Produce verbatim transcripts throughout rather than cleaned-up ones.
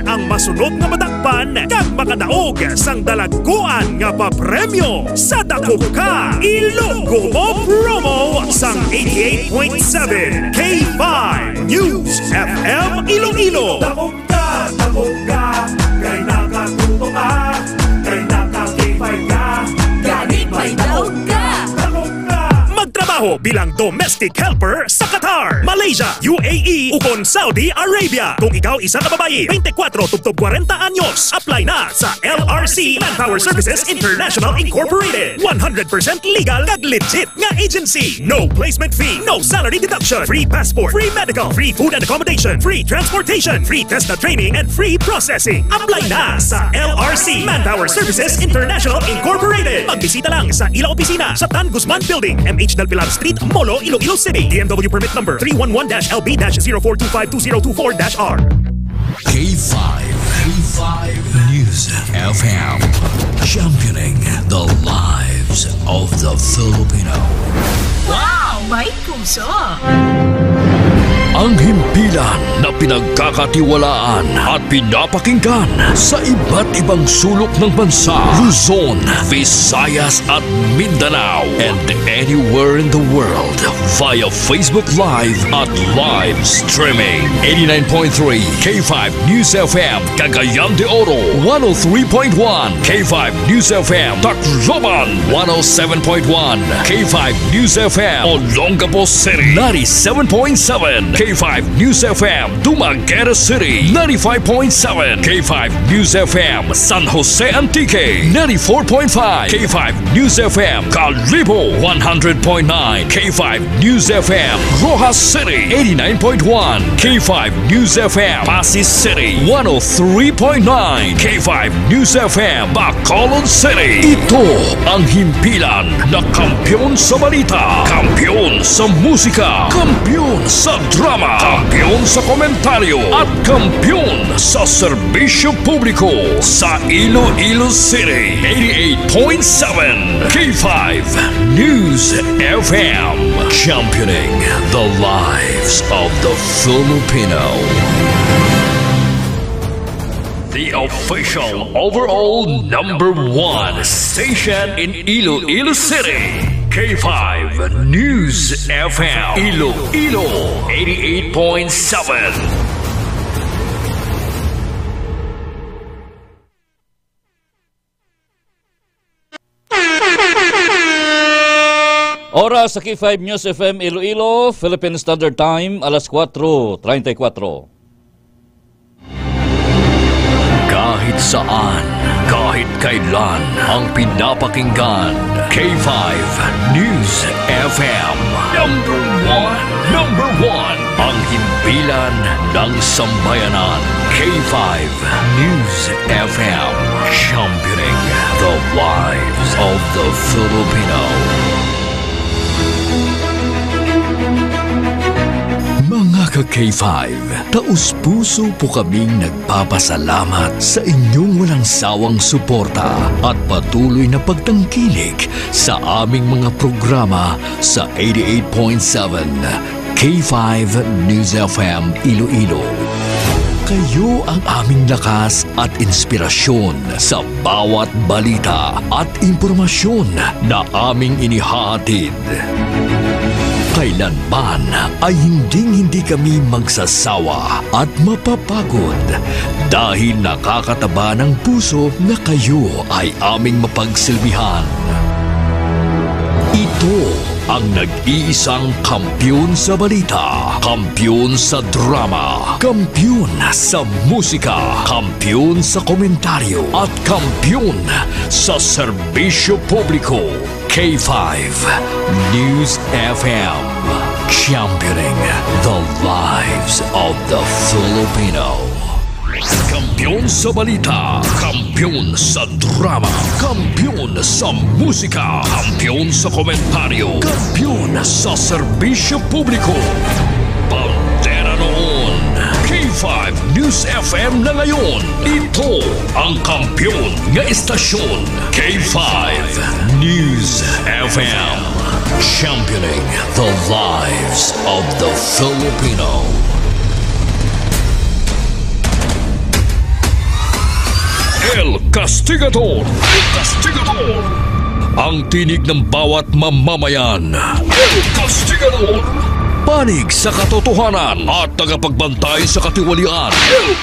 Ang masunod nga madakpan kag makadaog sang dalagkuan nga papremyo sa Dakop Ka Ilonggo Mo promo sang eighty-eight point seven K five News F M Iloilo. Dakop ka, dakop ka, kay nakatuto ka, kay naka-K five ka. Gani may daog ka. Dakop ka. Magtrabaho bilang domestic helper sa Qatar, Malaysia, U A E, ukon Saudi Arabia. Kung ikaw isa ka babayi, twenty-four tubtob kwarenta anyos, apply na sa L R C Manpower Services International Incorporated. One hundred percent legal kag legit nga agency. No placement fee, no salary deduction, free passport, free medical, free food and accommodation, free transportation, free TESDA training, and free processing. Apply na sa L R C Manpower Services International Incorporated. Magbisita lang sa ila opisina sa Tan Guzman Building, M H Del Pilar Street, Molo, Iloilo City. D M W permit number three one one dash L B dash zero four two five two zero two four dash R. K five, K five News F M, championing the lives of the Filipino. Wow! May puso! Ang himpilan na pinagkakatiwalaan at pinapakinggan sa iba't ibang sulok ng bansa, Luzon, Visayas at Mindanao, and anywhere in the world via Facebook Live at live streaming. Eighty-nine point three K five News F M, Cagayan de Oro, one oh three point one K five News F M, Tacloban, one oh seven point one K five News F M, Olongapo City, ninety-seven point seven K five News F M, Dumaguete City, ninety-five point seven K five News F M, San Jose Antique, ninety-four point five K five News F M, Kalibo, one hundred point nine K five News F M, Roxas City, eighty-nine point one K five News F M, Passi City, one oh three point nine K five News F M, Bacolod City. Ito ang himpilan na kampiyon sa balita, kampiyon sa musika, kampiyon sa drama, kampiyon sa komentaryo, at kampiyon sa serbisyo publiko sa Iloilo City. Eighty-eight point seven K five News F M, championing the lives of the Filipino. The official overall number one station in Iloilo City, K five News F M, Iloilo, eighty-eight point seven. Oras sa K five News F M Iloilo, Philippine Standard Time, alas kuwatro treinta y cuatro. Kahit saan, kahit kailan, ang pinapakinggan, K five News F M. Number one, number one, ang himpilan ng sambayanan, K five News F M, championing the lives of the Filipino. Mga ka-K five, taos-puso po kaming nagpapasalamat sa inyong walang sawang suporta at patuloy na pagtangkilik sa aming mga programa sa eighty-eight point seven K five News F M Iloilo. Kayo ang aming lakas at inspirasyon sa bawat balita at impormasyon na aming inihahatid. Kailanman ay hinding-hindi kami magsasawa at mapapagod dahil nakakataba ng puso na kayo ay aming mapagsilbihan. Ito ang nag-iisang kampiyon sa balita, kampiyon sa drama, kampiyon sa musika, kampiyon sa komentaryo, at kampiyon sa serbisyo publiko. K five News F M, championing the lives of the Filipino. Kampiyon sa balita, kampiyon sa drama, kampiyon sa musika, kampiyon sa komentaryo, kampiyon sa serbisyo publiko. Bandera noon, K five News F M na ngayon. Ito ang kampiyon nga istasyon, K five News F M. Championing the lives of the Filipino. Kastigador. Kastigador. Ang tinig ng bawat mamamayan. Kastigador. Panig sa katotohanan at tagapagbantay sa katiwalian.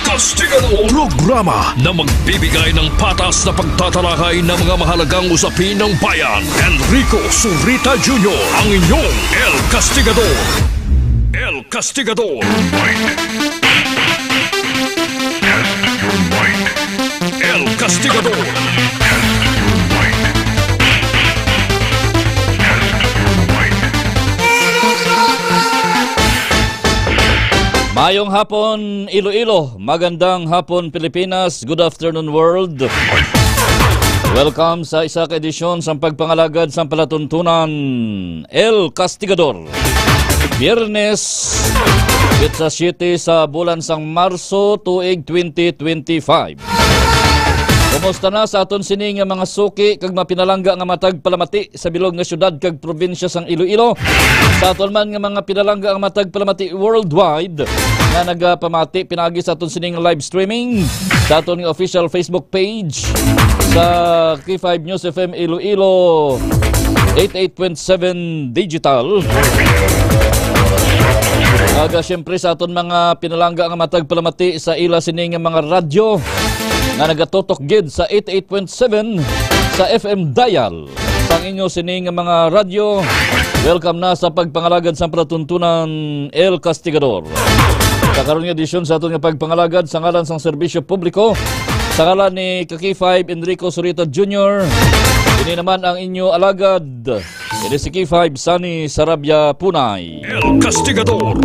Kastigador. Programa na magbibigay ng patas na pagtatalakay ng mga mahalagang usapin ng bayan. Enrico Zurita Junior, ang inyong El Castigador. El Castigador. Test your might. El Castigador. Test your might. Test your might. Mayong hapon, Iloilo. Magandang hapon, Pilipinas. Good afternoon, world. Welcome sa isa ka edisyon sang pagpangalagad sang palatuntunan, El Castigador. Biyernes, petsa siyete sa bulan sang Marso, tuig twenty twenty-five. Kumusta na sa aton sini nga mga suki kag mapinalangga nga matag palamati sa bilog nga syudad kag probinsya sang Iloilo? Sa aton man nga mga pinalangga nga matag palamati worldwide nga nagapamati pinaagi sa aton sining live streaming sa aton nga official Facebook page sa K five News F M Iloilo eighty-eight point seven Digital. Kag, ah, siyempre sa aton mga pinalangga nga matag palamati sa ila sini nga mga radyo nga nagatutok gid sa eighty-eight point seven sa F M dial sang inyo sini nga mga radyo. Welcome na sa pagpangalagad sang palatuntunan El Castigador. Sa karon nga edisyon sa aton nga pagpangalagad, sa ngalan sang serbisyo publiko, sa ngalan ni Kaki five Enrico Zurita Junior, ini naman ang inyo alagad. Ini si K five Sunny Sarabia Punay. El Castigador.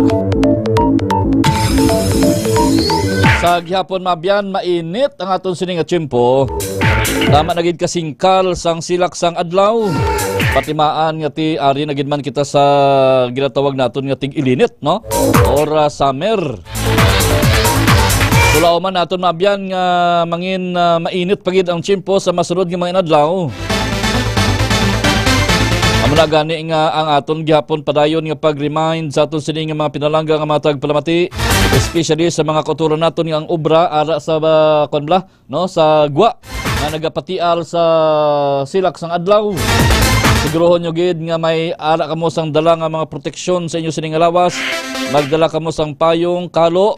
Sa gihapon, mabyan, mainit ang aton sini nga tiyempo. Tama na gid kasingkal sang silak sang adlaw. Patimaan nga ti ari na gid man kita sa ginatawag naton nga tig-ilinit, no? Or, ah, summer. Kulaw man naton mabyan nga mangin, ah, mainit pa gid ang tiyempo sa masunod nga mga inadlaw. Amo na gani nga ang aton gihapon padayon nga pag-remind sa aton sini nga mga pinalangga nga mga tagpalamati, especially sa mga kauturan naton nga ang obra ara sa, ah, kwan bala, no, sa gwa nga nagapatial sa silak sang adlaw. Siguruhon nyo gid nga may ara kamo sang dala nga mga proteksyon sa inyo sini nga lawas. Magdala kamo sang payong, kalo,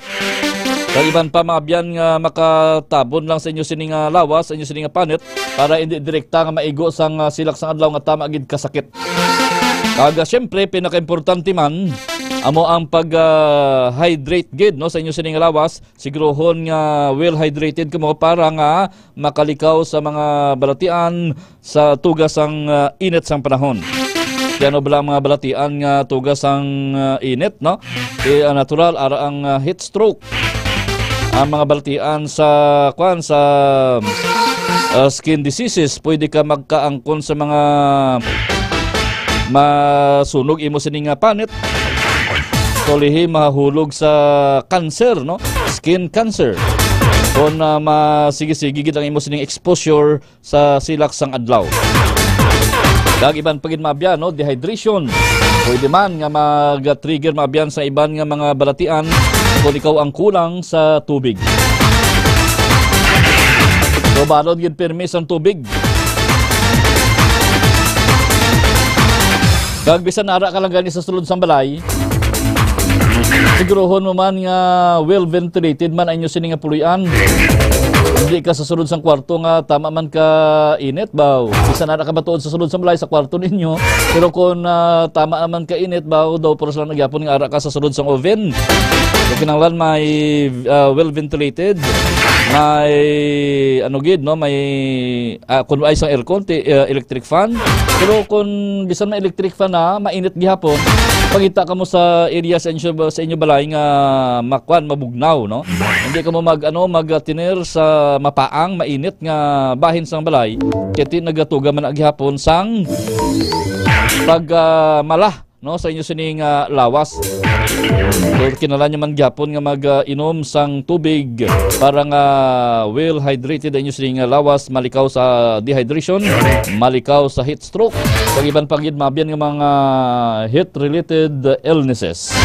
kag iban pa, mga abyan, nga makatabon lang sa inyo sini nga lawas, sa inyo sini nga panit, para indi direkta nga maigo sang, ah, silak sang adlaw nga tama gid kasakit. Kag, ah, siyempre, pinakaimportante man, amo ang pag, ah, hydrate gid, no, sa inyo sini nga lawas. Siguruhon nga well hydrated kamo para nga makalikaw sa mga balatian sa tugas sang, ah, init sang panahon. Kay ano bala ang mga balatian nga tugas sang, ah, init, no? Kay, ah, natural, ara ang, ah, heat stroke. Ang mga balatian sa, kwan, sa, ah, skin diseases, pwede ka magkaangkon sa mga masunog imo sini nga panit. Kaulihi, mahulog sa cancer, no? Skin cancer. Kung, ah, masigi-sigi gid ang imo sining exposure sa silak sang adlaw. Kag iban pa gid, mga abyan, no? Dehydration. Pwede man nga mag-trigger, mga abyan, sa iban nga mga balatian kung ikaw ang kulang sa tubig. So, balon gid pirmi sang tubig. Kag bisan ara ka lang gani sa sulod sang balay, siguruhon mo man nga well ventilated man ang inyo sini nga puloy-an. Hindi ka sa sulod sang kwarto nga tama man ka init, baw. Bisan ara ka matuod sa sulod sang balay, sa kwarto ninyo. Pero kung, ah, tama naman ka init, baw, daw puros lang na gihapon nga ara ka sa sulod sang oven. So, kinahanglan may, ah, well ventilated, may, ano gid, no, may, ah, kun ay sang aircon, ti-, ah, electric fan. Pero kung bisan may electric fan na, mainit gihapon, pangita kamo sa area sa inyo, sa inyo balay nga makwan, mabugnaw, no? Hindi kamo mag, ano, magtiner sa mapaang, mainit nga bahin sang balay. Kay ti nagatuga man na gihapon sang pag, ah, mala, no, sa inyo sini nga lawas. So, kinahanglan nyo man gihapon nga mag, ah, inom sang tubig para nga well hydrated ang inyo sini nga lawas, malikaw sa dehydration, malikaw sa heat stroke, kag iban pa gid, mga abyan, nga mga heat-related illnesses.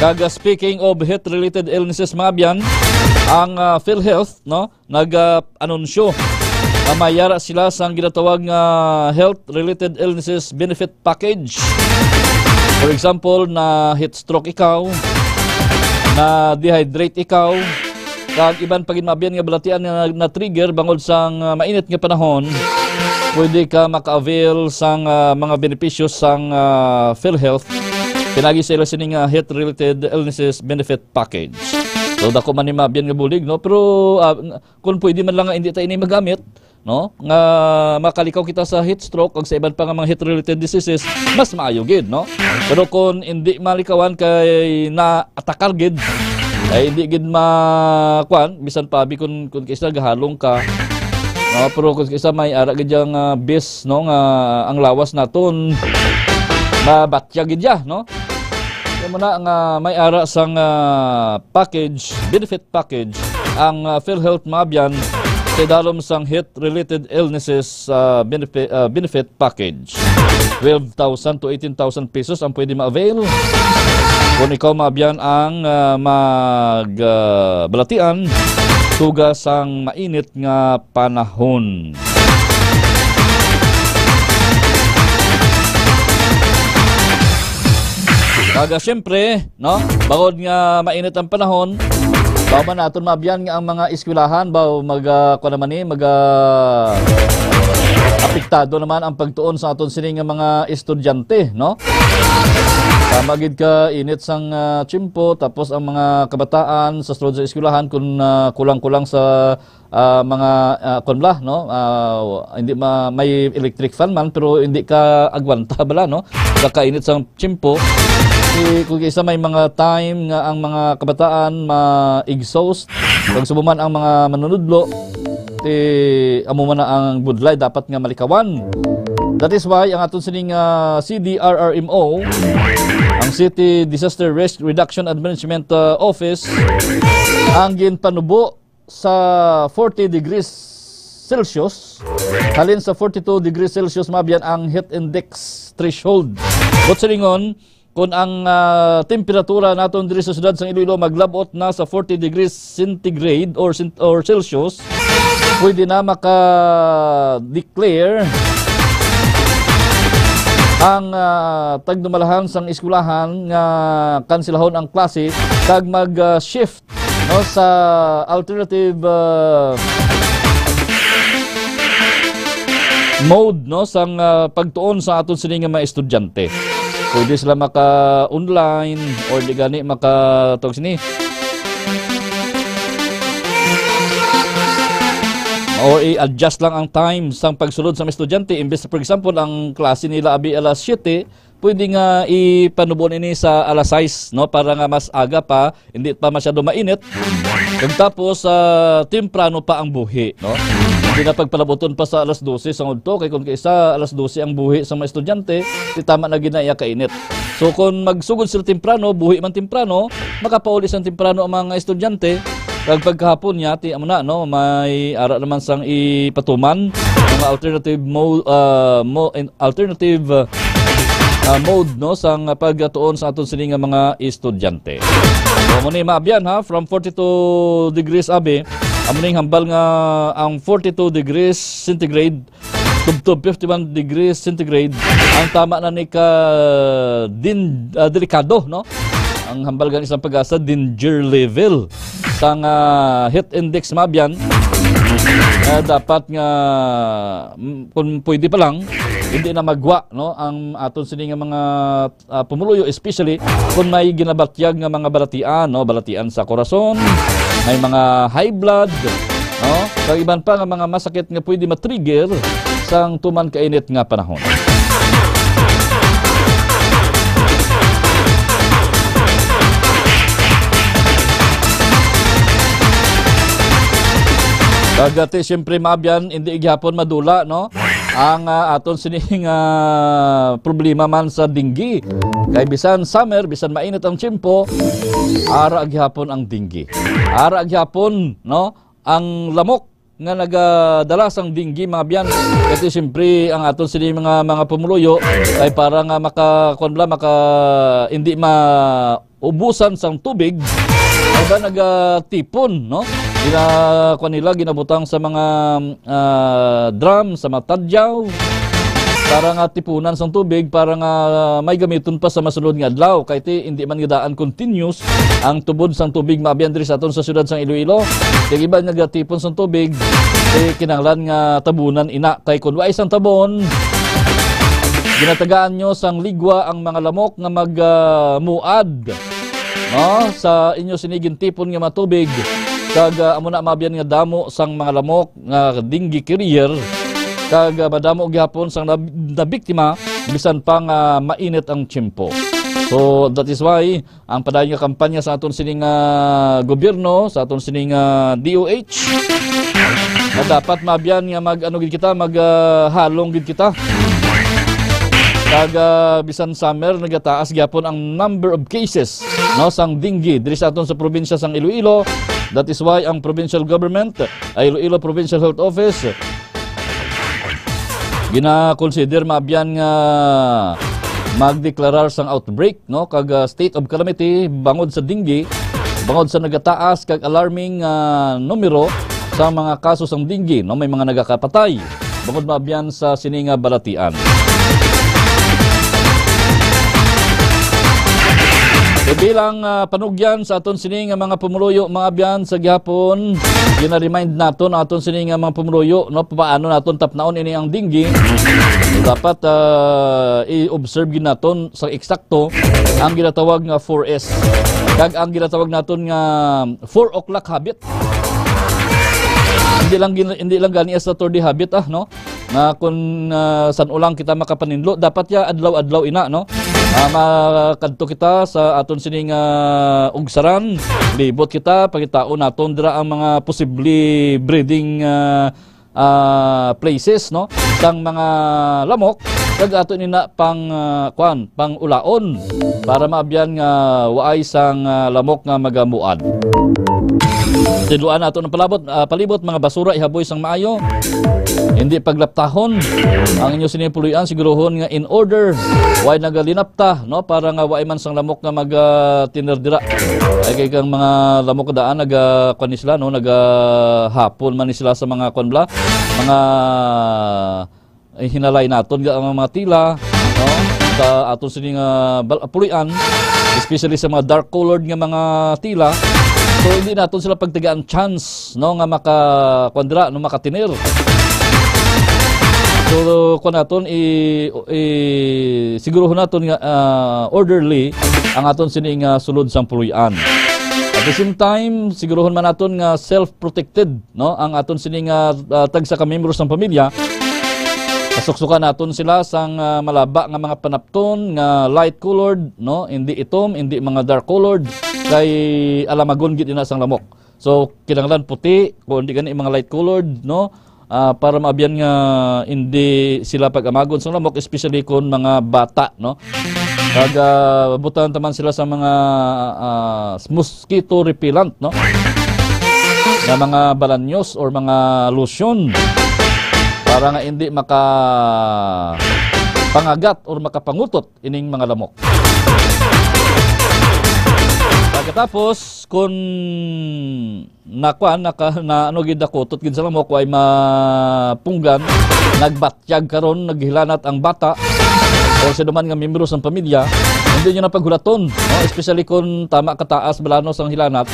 Kag, ah, speaking of heat-related illnesses, mga abyan, ang, ah, PhilHealth, no, nag, ah, anunsyo nga may ara sila sang ginatawag nga health-related illnesses benefit package. For example, na heat stroke ikaw, na dehydrate ikaw, kag iban pa gid, mga abyan, nga balatian nga na-trigger bangod sang, ah, mainit nga panahon, pwede ka maka-avail sang, ah, mga benepisyo sang, ah, PhilHealth. Pinagi sa ila sini nga heat-related illnesses benefit package. So, dako man ni, mga abyan, nga bulig, no? Pero, ah, n-, kung pwede man lang nga hindi ta ini magamit, no? Nga makalikaw kita sa heat stroke kag sa iban pa nga mga heat-related diseases, mas maayo gid, no? Pero kung hindi malikawan kay naatakar gid, ay hindi gid ma-, kuwan, bisan pa abi kung, kung kaisa gahalong ka, no? Pero kung kaisa may ara gid yang, ah, bis, no, nga ang lawas naton mabatyag gid ya, no? Kaya mo na nga may ara sang, ah, package, benefit package, ang, ah, PhilHealth, mga abyan, sa idalom sang heat-related illnesses, ah, benefi-, ah, benefit package. Twelve thousand to eighteen thousand pesos ang pwede ma-avail. Kung ikaw, mga abyan, ang, ah, mag, ah, balatian, tuga sang mainit nga panahon. Kag, ah, siyempre, no, bangod nga mainit ang panahon, bangod man naton, mga abyan, nga ang mga eskwelahan, ba, mag, ah, kuwan naman ni, mag, ah, apektado naman ang pagtuon sa aton sini nga mga estudyante, no? Tama gid ka init sang, ah, tiyempo, tapos ang mga kabataan sa sulod sa eskwelahan, kung, ah, kulang-kulang sa, ah, mga, ah, kuwan bala, no? Ah, hindi ma-, may electric fan man, pero hindi ka agwanta bala, no? Sa kainit sang tiyempo. Si, kung isa may mga time nga ang mga kabataan ma-exhaust, kag subong man ang mga manunudlo, ti amo man na ang budlay dapat nga malikawan. That is why ang aton sining, ah, C D R R M O, ang City Disaster Risk Reduction and Management, ah, Office, ang ginpanubo sa forty degrees Celsius, halin sa forty-two degrees Celsius, mga abyan, ang heat index threshold. Buot silingon, kung ang, ah, temperatura naton diri sa siyudad sang Iloilo maglab-ot na sa forty degrees centigrade or cent-, or Celsius, pwede na maka-declare ang, ah, tagdumalahan sang eskwelahan nga kansilahon ang klase kag mag, ah, shift, no, sa alternative, ah, mode, no, sang, ah, pagtuon sa aton sini nga mga estudyante. Pwede sila maka-online or di gani maka-, tawag sini, o i-adjust lang ang time sang pagsulod sa mga estudyante. Imbes, for example, ang klase nila abi alas siyete, pwede nga ipanubo ini sa alas sais, no, para nga mas aga pa, hindi pa masyado mainit. Kag tapos, ah, temprano pa ang buhi, no? Hindi na pagpalabuton pa sa alas dose sang udto, kay kung kaisa alas dose ang buhi sa mga estudyante, di tama na gid na iya kainit. So, kung magsugod sila temprano, buhi man temprano, makapauli sang temprano ang mga estudyante. Kag pagkahapon niya, ti, amo na, no, may ara naman sang ipatuman, mga alternative mo-, ah, mo-, alternative, ah, ah, mode, no, sang pagtuon sa aton sini nga mga estudyante. So, amo ni, mga abyan, ha, from forty-two degrees abi, amo ning hambal nga ang forty-two degrees centigrade tubtob fifty-one degrees centigrade ang tama na ni ka din, ah, delikado, no? Ang hambal gani sang PAGASA, danger level sang, ah, heat index, mga abyan, ah, dapat nga, mm, kung pwede pa lang, hindi na magwa, no, ang aton sini nga mga, ah, pumuluyo, especially kung may ginabatyag nga mga balatian, no, balatian sa korason, may mga high blood, no, kag iban pa nga mga masakit nga pwede ma-trigger sang tuman kainit nga panahon. Kag, ah, ti, siyempre, mga abyan, hindi gihapon madula, no? Ang, ah, aton sining, ah, problema man sa dengue. Kay bisan summer, bisan mainit ang tiyempo, ara gihapon ang dengue. Ara gihapon, no? Ang lamok nga nagadala sang dengue, mga abyan. Kasi siyempre, ang aton sini mga, mga pumuluyo ay para nga maka, kuwan bala, maka, hindi maubusan sang tubig, ay ba nagatipon, no? Gina, kuwan nila, ginabutang sa mga, ah, drum, sa mga tadyaw, para nga tipunan sang tubig, para nga may gamiton pa sa masunod nga adlaw. Kay ti, hindi man nga daan continuous ang tubod sang tubig, mga abyan, diri sa aton sa siyudad sang Iloilo. Kay iban nagatipon sang tubig, eh, kinahanglan nga tabunan ina. Kay kung wa sang tabon, ginatagaan nyo sang ligwa ang mga lamok nga mag, ah, muad, no, sa inyo sini gintipon nga mga tubig. Kag, ah, amo na, mga abyan, nga damo sang mga lamok nga dengue carrier, kag, ah, madamo gihapon sang nab-, nabiktima bisan pa nga mainit ang tiyempo. So, that is why ang padayon nga kampanya sa aton sining, ah, gobyerno, sa aton sining, ah, D O H, na dapat, mga abyan, nga mag, ano gid kita, mag, ah, halong gid kita. Kag, ah, bisan summer, nagataas gyapon ang number of cases, no, sang dengue diri sa aton sa probinsya sang Iloilo. That is why ang provincial government, ay Iloilo Provincial Health Office, gina-consider, mga abyan, nga magdeklarar sang outbreak, no, kag, ah, state of calamity bangod sa dengue, bangod sa nagataas kag alarming, ah, numero sa mga kaso sang dengue, no, may mga nagakapatay bangod, mga abyan, sa sini nga balatian. E, bilang, ah, panugyan sa aton sini nga mga pumuluyo, mga abyan, sa gihapon, gina-remind naton aton sini nga mga pumuluyo, no, paano naton tapnaon ini ang dengue. Dapat, ah, i-observe gid naton sa eksakto ang ginatawag nga four S, kag ang ginatawag naton nga four o'clock habit. Hindi lang gin-, hindi lang gani sa Saturday habit, ah, no? Nga kung, ah, san-o lang kita makapaninlo, dapat ya adlaw-adlaw ina, no? Ah, makadto kita sa aton sining, ah, ugsaran, libot kita, pangitaon naton dira ang mga posible breeding, ah, ah, places, no, sang mga lamok, kag ato nina pang, ah, kuan, pang ulaon para maabyan nga waay sang, ah, lamok nga magamuad. Tinluan nato ng palabot, ah, palibot, mga basura, ihaboy sang maayo. Hindi paglaptahon ang inyo sini puloy-an, siguruhon nga in order, way nagalinapta, no, para nga waay man sang lamok nga mag, ah, tiner dira. Ay kay kang mga lamok daan naga, kuan ni sila, no, nagahapon man ni sila sa mga, kuan bala, mga, eh, hinalay naton nga ang mga tila, no, sa aton sini nga bal-, puloy-an, especially sa mga dark colored nga mga tila. So, hindi naton sila pagtagaan chance, no, nga maka, kuan dira, no, makatiner. So, kuan naton, i, i, siguruhon naton nga, ah, orderly ang aton sini nga sulod sang puloy-an. At the same time, siguruhon man naton nga self-protected, no, ang aton sini nga, ah, tagsa ka miyembro sang pamilya. Pasuksukan naton sila sang, ah, malaba nga mga panapton nga light colored, no, hindi itom, hindi mga dark colored, kay alamagon gid ina sang lamok. So, kinahanglan puti, kung hindi gani mga light colored, no? Ah, para maabyan nga hindi sila pag-amagon sa lamok, especially kung mga bata, no? Kag, ah, butangan ta man sila sa mga, ah, mosquito repellent, no? Na mga balanyos or mga lotion para nga hindi maka pangagat or makapangutot ining mga lamok. Pagkatapos, kung na kuan, naka, na ano gid, nakutot gid sa lamok, way mapunggan, nagbatyag karon, naghilanat ang bata, o sino man nga miyembro sang pamilya, hindi nyo na paghulaton, no? Especially kung tama kataas balano sang hilanat,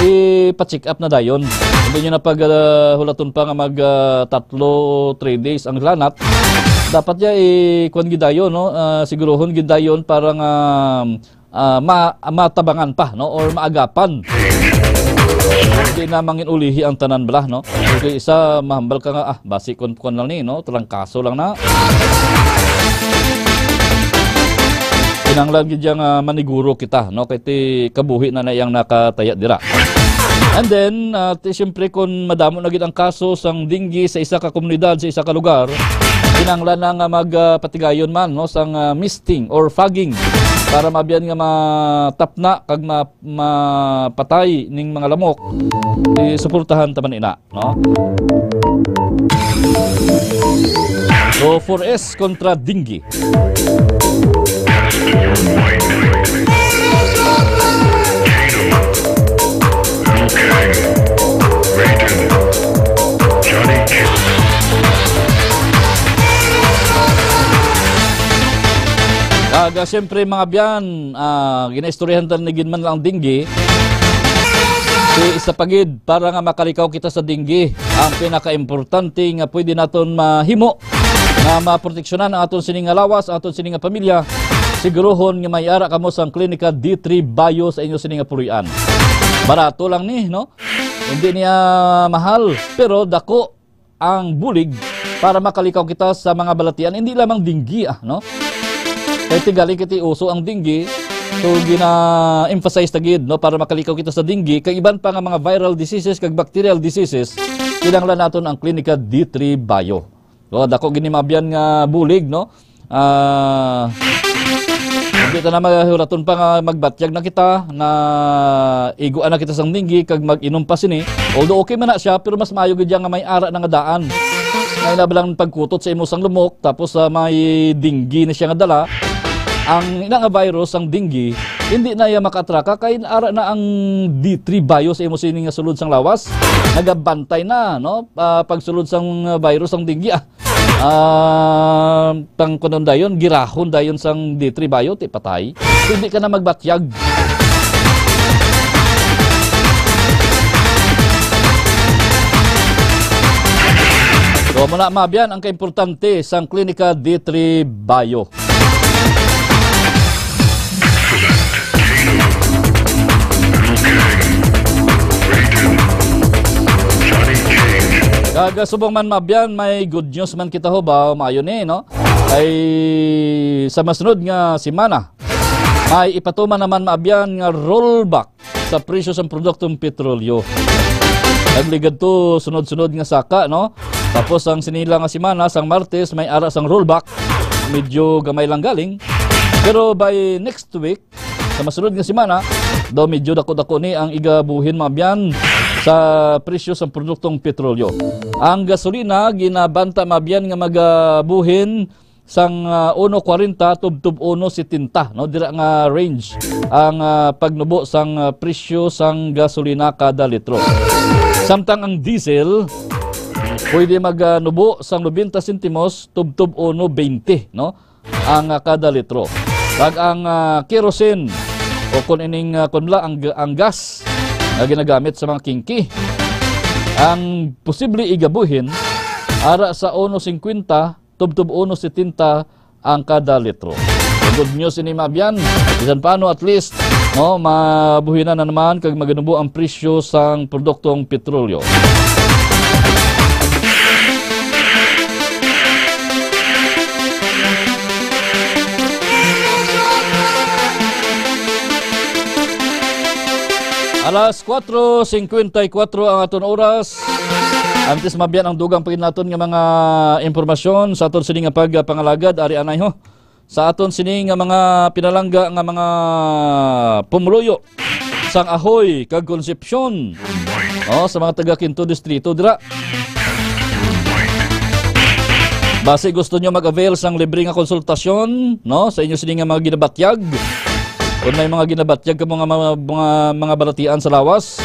ipa-check up na dayon. Hindi nyo na pag, ah, hulaton pa nga mag, ah, tatlo, three days ang hilanat. Dapat ya, i-, kuan gid dayon, no? Ah, siguruhon gid dayon para nga ah, ma-, matabangan pa, no? Or maagapan. Hindi na mangin-ulihi ang tanan bala, no? Kay isa, mahambal ka nga, "Ah, basi kun kuan lang ni, no? Trangkaso lang na." Kinahanglan gid yang, ah, maniguro kita, no? Kay ti kabuhi na na yang nakataya dira. And then, ah, ti, siyempre, kung madamo na gid ang kaso sang dengue sa isa ka komunidad, sa isa ka lugar, kinahanglan na nga mag, ah, patigayon man, no, sang, ah, misting or fogging. para mabyan nga matapna kag ma-, mapatay ning mga lamok, isuportahan ta man ina, no? So, four S kontra dengue. Kag, ah, siyempre, mga byan, ah, ginaistoryahan ta ni gid man lang ang dengue. Si isa pa gid, para nga makalikaw kita sa dengue, ang pinakaimportante nga pwede naton mahimo nga maproteksyonan ang aton sini nga lawas, ang aton sini nga pamilya, siguruhon nga may ara kamo sang Klinika D three Bio sa inyo sini nga puloy-an. Barato lang ni, no? Hindi niya mahal, pero dako ang bulig para makalikaw kita sa mga balatian, hindi lamang dengue, ah, no? Kay tigali kiti uso ang dengue, so gina-emphasize ta gid, no, para makalikaw kita sa dengue, kag iban pa nga mga viral diseases kag bacterial diseases, kinahanglan naton ang Klinika D three Bio. So, dako gini mabyan nga bulig, no? Ah, hindi ta na mahiraton pa nga magbatyag na kita, na iguan na kita sang dengue kag mag-inom pa sini. Although okay man na siya, pero mas maayo gid nga may ara na nga daan. May na lang pagkutot sa imo sang lumok, tapos, ah, may dengue na siya nga dala. Ang ina nga virus, ang dengue, hindi na iya makatraka kay ara na ang D three Bio sa imo sini nga sulod sang lawas. Nagabantay na, no? Ah, pagsulod sang virus ang dengue, ah. Ah, tang kunon dayon, girahon dayon sang D three Bio, ti patay. Hindi ka na magbatyag. So, muna, mabyan ang kaimportante sang Klinika D three Bio. Kag, ah, subong man mabyan, may good news man kita, ho ba? Maayo ni, no? Ay, sa masunod nga semana, may ipatuman naman mabyan nga rollback sa presyo sang produktong petrolyo. Nagligad to sunod-sunod nga saka, no? Tapos ang sinila nga semana, sang Martes, may ara sang rollback. Medyo gamay lang galing. Pero by next week, sa masunod nga semana, daw medyo dako-dako ni ang igabuhin mabyan sa presyo sang produktong petrolyo. Ang gasolina, ginabanta mabyan nga magabuhin sang, ah, uno kwarenta tubtob uno setenta, no? Dira nga range ang, ah, pagnubo sang, ah, presyo sang gasolina kada litro. Samtang ang diesel pwede mag, ah, nubo sang nobenta sentimos tubtob uno bente, no? Ang, ah, kada litro. Kag ang, ah, kerosene o kun ining, ah, kun la, ang, ang gas nga ginagamit sa mga kingki, ang posible igabuhin ara sa uno singkwenta tubtob uno setenta ang kada litro. Good news ini, mabyan. Bisan paano, at least, no, mabuhinan na naman kag maganubo ang presyo sang produktong petrolyo. Alas kuwatro singkwenta y kuwatro ang aton oras. Antes mabyan ang dugang pa gid naton nga mga impormasyon sa aton sini nga pagpangalagad, ari anay ho. Sa aton sini nga mga pinalangga nga mga pumuluyo sang Ahoy kag Concepcion. Oh, sa mga taga Quinto Distrito dira. Basi gusto nyo mag-avail sang libre nga konsultasyon, no, sa inyo sini nga mga ginabatyag. Kung may mga ginabatyag ka mga, mga, mga, mga balatian sa lawas,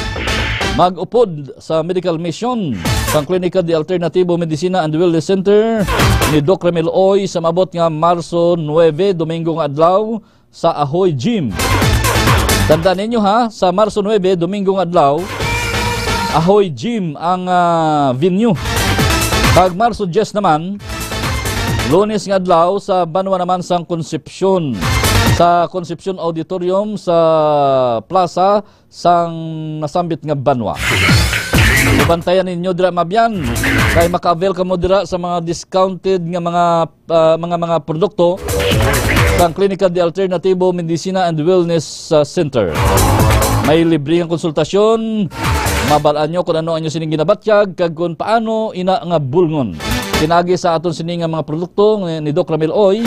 mag-upod sa medical mission sang Klinika de Alternativo Medicina and Wellness Center ni Doc Ramil Oy sa maabot nga Marso nuebe, Domingo nga adlaw, sa Ahoy Gym. Tandaan ninyo ha, sa Marso nuebe, Domingo nga adlaw, Ahoy Gym ang, ah, venue. Kag Marso diyes naman, Lunes nga adlaw, sa banwa naman sang Concepcion, sa Concepcion Auditorium sa plaza sang nasambit nga banwa. Bantayan ninyo dira, mabyan, kay maka-avail kamo dira sa mga discounted nga mga, ah, mga, mga produkto sang Klinika de Alternativo Medicina and Wellness, ah, Center. May libre nga konsultasyon, mabal-an nyo kung ano ang inyo sining ginabatyag kag kung paano ina nga bulngon. Pinagi sa aton sini nga mga produkto ni, ni Doc Ramil Oy.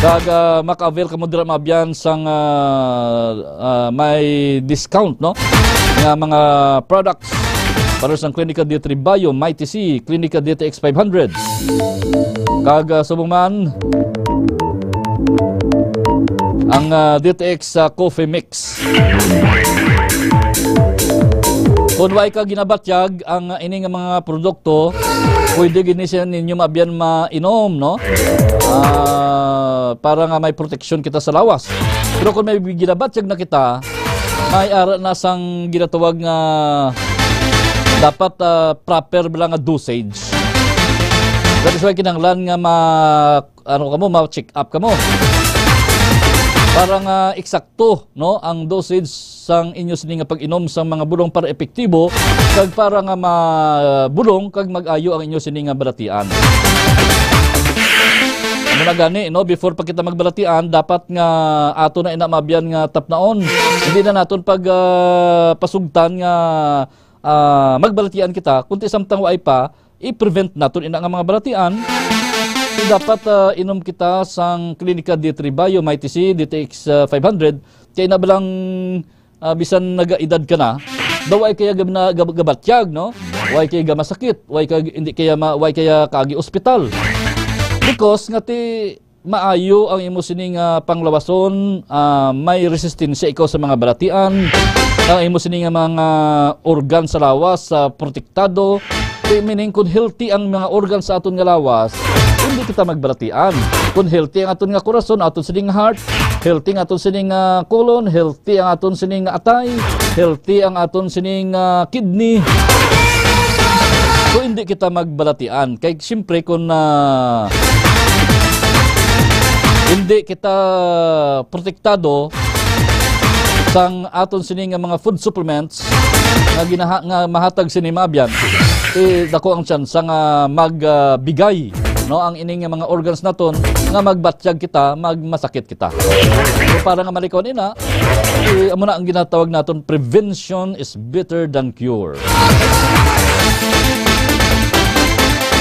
Kag, ah, maka-avail kamo dira, mga abyan, sang, ah, ah, may discount, no, nga mga products para sang Clinica D three Bio, Mighty C, Clinica D T X five hundred. Kag, ah, subong man ang, ah, D T X, ah, Coffee Mix. Kung way ka ginabatyag ang, ah, ini nga mga produkto, pwede gid ni siya ninyo, mga abyan, mainom, no? Ah, para nga may proteksyon kita sa lawas. Pero kung may ginabatyag na kita, may ara na sang ginatawag nga dapat, ah, proper bala nga dosage. That is why kinahanglan nga ma-, ano kamo, ma-check up kamo. Para nga eksakto, no, ang dosage sang inyo sini nga pag-inom sang mga bulong para epektibo kag para nga mabulong kag mag-ayo ang inyo sini nga balatian. Amo na gani, no, before pa kita magbalatian, dapat nga ato na ina, mga abyan, nga tapnaon. Hindi na naton pag, ah, pasugtan nga, ah, magbalatian kita, kunti samtang waay pa, i-prevent naton ina nga mga balatian. So, dapat, ah, inom kita sang Klinika D three Bio, Mighty C, D T X, ah, five hundred. Kay na balang, ah, bisan nagaedad ka na, daw ay kaya gab-, na, gab-, gabatyag, no? Way kaya gamasakit, way kaya, hindi kaya ma-, way kaya kaagi ospital. Because nga ti, maayo ang imo sini nga panglawason, ah, may resistensya ikaw sa mga balatian, ang imo sini nga mga organ sa lawas, ah, protektado. Ti meaning, kung healthy ang mga organ sa aton nga lawas, hindi kita magbalatian. Kung healthy ang aton nga korason, aton sini nga heart, healthy ang aton sini nga colon, healthy ang aton sini nga atay, healthy ang aton sini nga kidney. So, hindi kita magbalatian. Kay, siyempre, kung, ah, hindi kita protektado sang aton sini nga mga food supplements nga ginaha-, nga mahatag sini, mga abyan, eh, dako ang tsansa nga mag, ah, bigay, no, ang ini nga mga organs naton nga magbatyag kita, magmasakit kita. So, para nga malikawan ina, eh, amo na ang ginatawag naton, prevention is better than cure.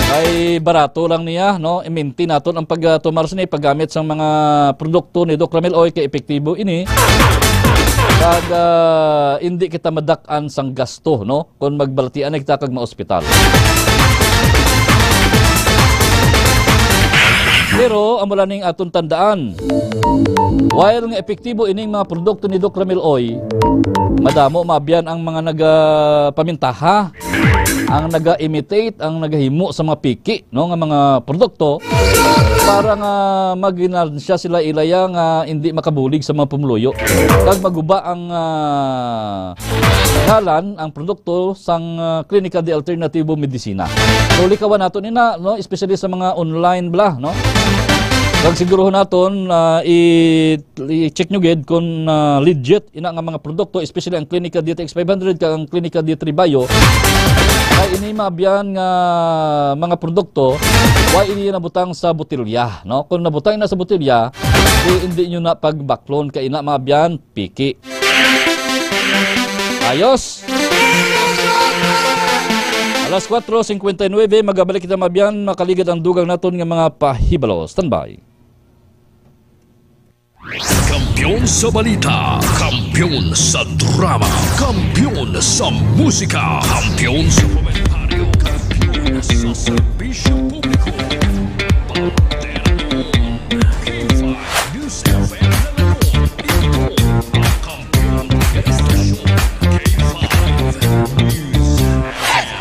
Ay, barato lang niya, no? Iminti naton ang pagtumar sini, paggamit sang mga produkto ni Doc Ramil Oy, kay epektibo ini. Kag, ah, hindi kita madak-an sang gasto, no? Kung magbalatian na kita kag maospital. Pero amo lang ning aton tandaan. While nga epektibo ining mga produkto ni Doc Ramil Oy, madamo, mga abyan, ang mga nagapamintaha, ang naga-imitate, ang nagahimo sa mga piki, no, nga mga produkto para nga maginansya sila ilaya nga hindi makabulig sa mga pumuluyo. Kag maguba ang, ah, ngalan, ang produkto sang, ah, Klinika de Alternatibo Medicina. So, likawan naton ina, no, especially sa mga online bala, no? Kag siguruhon naton, ah, i-, i-check nyo gid kung, ah, legit ina nga mga produkto, especially ang Klinika D T X five hundred kag ang Klinika D three Bio. Kay ini, mga abyan, nga mga produkto, wa ini nabutang sa botelya, no? Kung nabutang na sa botelya, eh, hindi nyo na pagbaklon kay ina, mga abyan, piki. Ayos. Alas kuwatro singkwenta y nuebe, magabalik kita, mga abyan, makaligad ang dugang naton nga mga pahibalo. Standby. Kampiyon sa balita, kampiyon sa drama, kampiyon sa musika, kampiyon sa komentaryo, kampiyon sa serbisyo publiko. Bandera K five News F M Lalagon. Ito ang kampiyon na estasyon, K five News F M.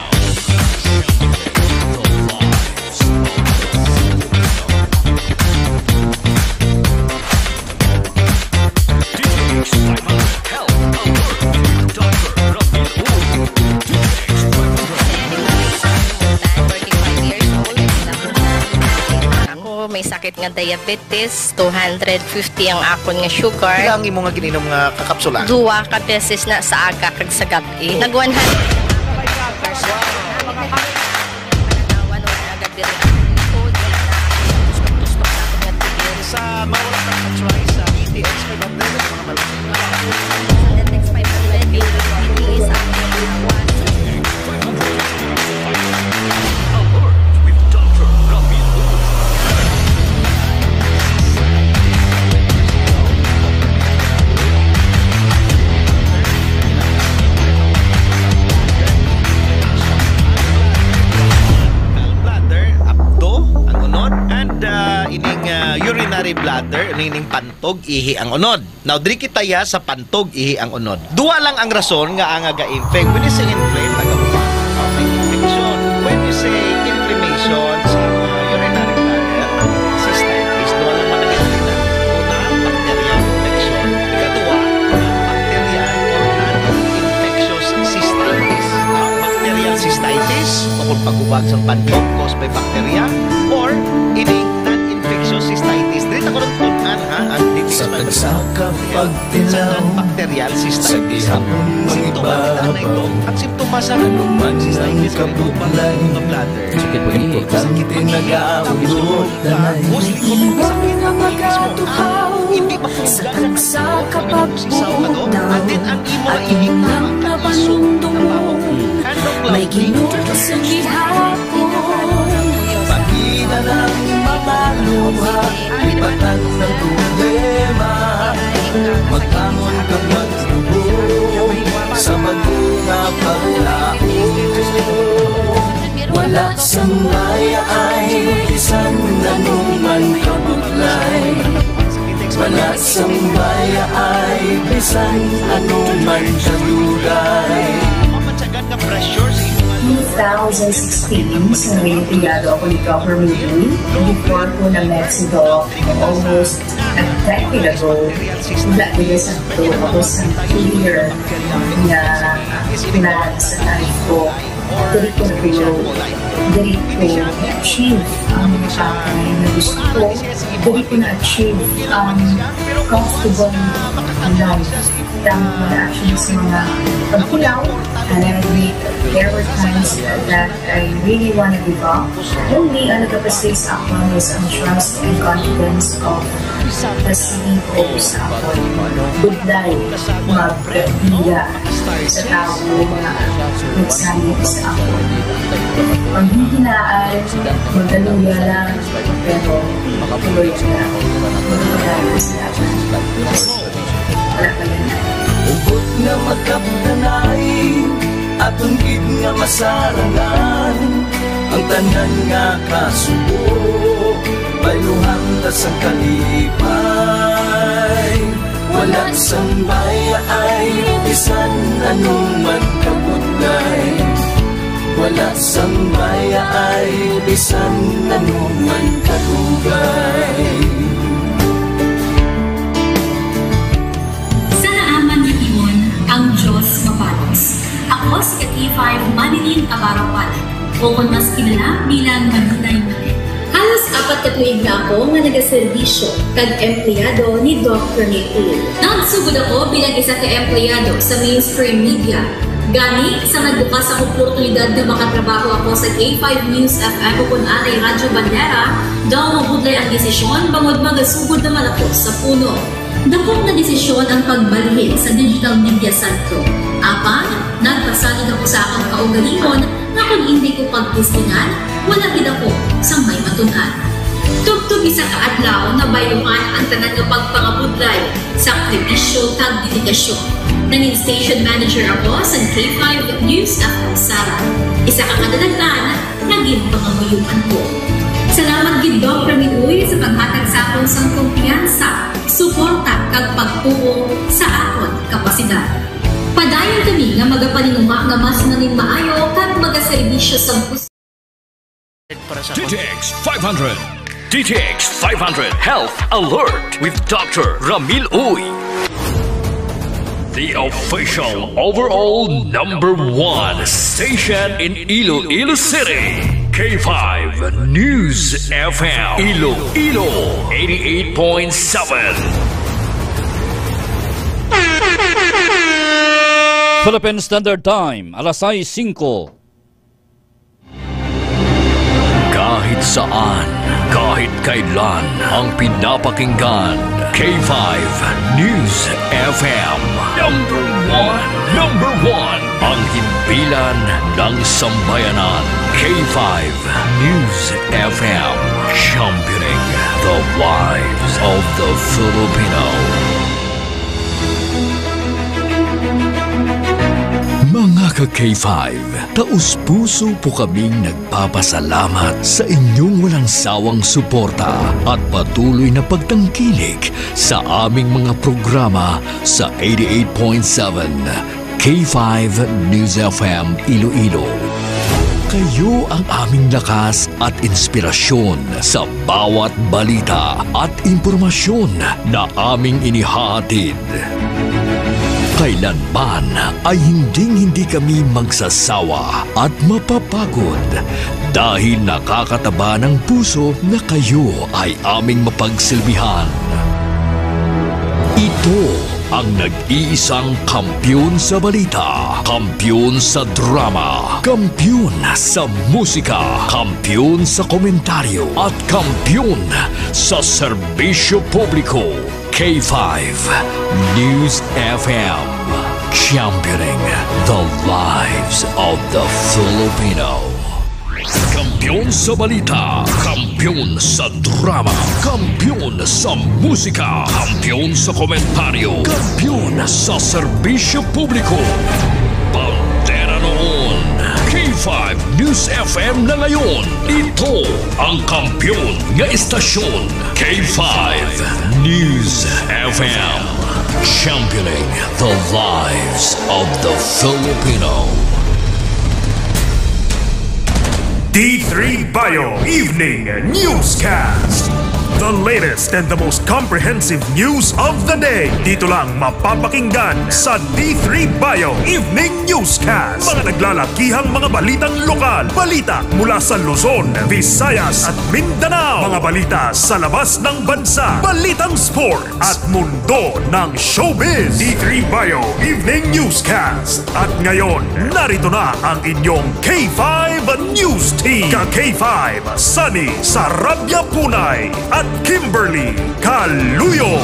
Ako, may sakit nga diabetes, two hundred fifty ang akon nga sugar. Pila ang imo nga gininom nga kakapsula? Duwa ka beses na sa aga kag sa gab-i. Nag one hundred. Sa mga wala pa nakatry sa D T X five hundred, mga malaki. Alert with Doctor Ramil. Nining pantog, ihi ang unod. Now, diri kita ya sa pantog, ihi ang unod. Duha lang ang rason nga ang ga-infect. When you say inflame, nagahuman. Okay, infection. When you say inflammation sa mga urinary bladder, cystitis, duha lang man ang infection. Una, bacterial infection. Ikaduha, bacterial or non-infectious cystitis. Bacterial cystitis, o kung paghubag sa pantog caused by bacteria, or ini non-infectious cystitis. Dili ta ko ron pun-an, ha, ang details. Sa tagsa ka pagtilaw, sa non-bacterial cystitis. Sa gihapon. Sintomas, kita na ito. Ang sintomas sa cystitis, kabublay, mga bladder. Sakit po ini. Importante, nagaabot na. Tapos, likod mo, sakit ang mismo. Hindi ba sa tagsa ka pagbunaw, atin ang imo na inita, kaisog, kabaho. May kinurot sa gihapon. Pangina lang mga luha, ibatan ng problema. Magbangon kag magtubo sa bag-o nga paglaom. Wala sang mayaay bisan anong man kabutlay. Wala sang mayaay bisan anong man kadugay. Two thousand sixteen, sa Reynosa ako ni Governor Lee. Before ko na-met si Doc, almost a decade ago, wala nila sa ako sa clear nga plan sa life ko. Diri ko grow. Diri ko achieve ang mga bagay na gusto ko. Diri ko na-achieve ang comfortable life. Tama na actually sa mga pagkulaw. And I agree, there were times that I really wanna give up. Only ang nagapasay sa akon is ang trust and confidence of the C E O sa akon. Budlay, magkaiya sa tawo nga nagsalig sa akon. Ang hihinaan, magkaluya lang, pero tuloy na. Magkaiya sa akon. Wala pa yan. Hugot nga magkapdanay, aton gid nga masarangan ang tanan nga kasubo. Bayluhan ta sang kalipay, wala sang mayaay, bisan anong man kabutlay. Wala sang mayaay, bisan anong man kadugay. Sa naaman nga timon, ang Dios mabalos. Ako si ka K five Manilyn Abarapan, o kon mas kilala bilang Maninay Mane. Halos apat ka tuig na ako nga nagaserbisyo kag empleyado ni Doc Rene Uy. Nagsugod ako bilang isa ka empleyado sa mainstream media. Gani, sa nagbukas ang oportunidad nga makatrabaho ako sa K five News F M o kon anay Radyo Bandera, daw mabudlay ang desisyon bangod magasugod naman ako sa puno. Dakop nga desisyon ang pagbalhin sa Digital Media Centro. Apang, nagpasalig ako sa akon kaugalingon nga kon indi ko pagtistingan, wala gid ako sang may matun-an. Tubtob isa ka adlaw, nabayluhan ang tanan nga pagpangabudlay, sakripisyo, kag dedikasyon. Nangin station manager ako sa K five News F M Sara. Isa ka kadalaghan, naging pangamuyoan ko. Salamat gid, Doc Ramil Uy, sa paghatag sa akon sang kumpiyansa, suporta, kag pagtuo sa akon kapasidad. Padayon kami nga magapaninguha nga mas manginmaayo kag magaserbisyo sa gusto. Para sa D T X five hundred. D T X five hundred Health Alert with Doctor Ramil Uy. The official overall number one station in Iloilo City. K five News F M. Iloilo, eighty-eight point seven. Philippine Standard Time, alas sais singko. Kahit saan, kahit kailan, ang pinapakinggan, K five News F M. Number one, number one, ang himpilan ng sambayanan. K five News F M, championing the lives of the Filipino. Mga Ka K five, taus-puso po kaming nagpapasalamat sa inyong walang sawang suporta at patuloy na pagtangkilik sa aming mga programa sa eighty-eight point seven K five News F M Iloilo. Kayo ang aming lakas at inspirasyon sa bawat balita at impormasyon na aming inihahatid. Kailanman ay hinding-hindi kami magsasawa at mapapagod dahil nakakataba ng puso na kayo ay aming mapagsilbihan. Ito ang nag-iisang kampiyon sa balita, kampiyon sa drama, kampiyon sa musika, kampiyon sa komentaryo, at kampiyon sa serbisyo publiko. K five News F M, championing the lives of the Filipino. Kampiyon sa balita, kampiyon sa drama, kampiyon sa musika, kampiyon sa komentaryo, kampiyon sa serbisyo publiko. Bandera noon, K five News F M na ngayon. Ito ang kampiyon nga istasyon, K five News F M. Championing the lives of the Filipino. D three Bio Evening Newscast. The latest and the most comprehensive news of the day. Dito lang mapapakinggan sa D three Bio Evening Newscast. Mga naglalakihang mga balitang lokal, balita mula sa Luzon, Visayas, at Mindanao. Mga balita sa labas ng bansa, balitang sport, at mundo ng showbiz. D three Bio Evening Newscast. At ngayon, narito na ang inyong K five News Team. Ka K five, Sunny Sarabia Punay at Kimberly Caluyo.